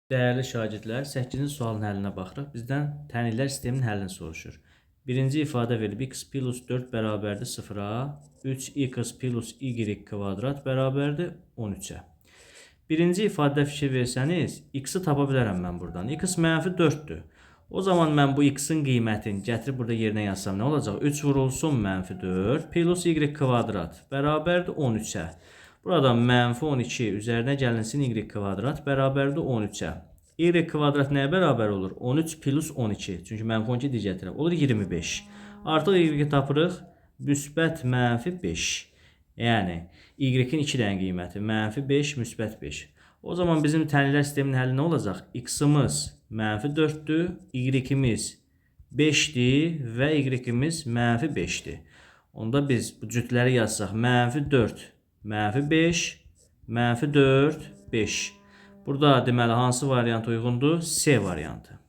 Dəyərli şagirdlər, 8-ci sualın həllinə baxırıq. Bizdən tənliklər sisteminin həllini soruşur. Birinci ifadə verilib x plus 4 bərabərdir 0-a, 3x plus y kvadrat bərabərdir 13-ə. Birinci ifadə fikir versəniz, x-i tapa bilərəm mən buradan. X mənfi 4-dür. O zaman mən bu x-in qiymətini gətirib burada yerinə yazsam nə olacaq? 3 vurulsun mənfi 4 plus y kvadrat bərabərdir 13-ə. Buradan mənfi 12 üzərinə gəlinsin y kvadrat bərabərdir 13-ə. Y kvadrat nəyə bərabər olur? 13 plus 12. Çünki mənfi 12 digər tərəf. Olur 25. Artıq y tapırıq. Müsbət mənfi 5. Yəni y-in 2 dənə qiyməti. Mənfi 5, müsbət 5. O zaman bizim tənliklər sisteminin həlli nə olacaq? X-imiz mənfi 4-dür, y-imiz 5-dir və y-imiz mənfi 5-dir. Onda biz bu cütləri yazsaq mənfi 4, mənfi 5, mənfi 4, 5. Burada deməli hansı variant uyğundur? C variantı.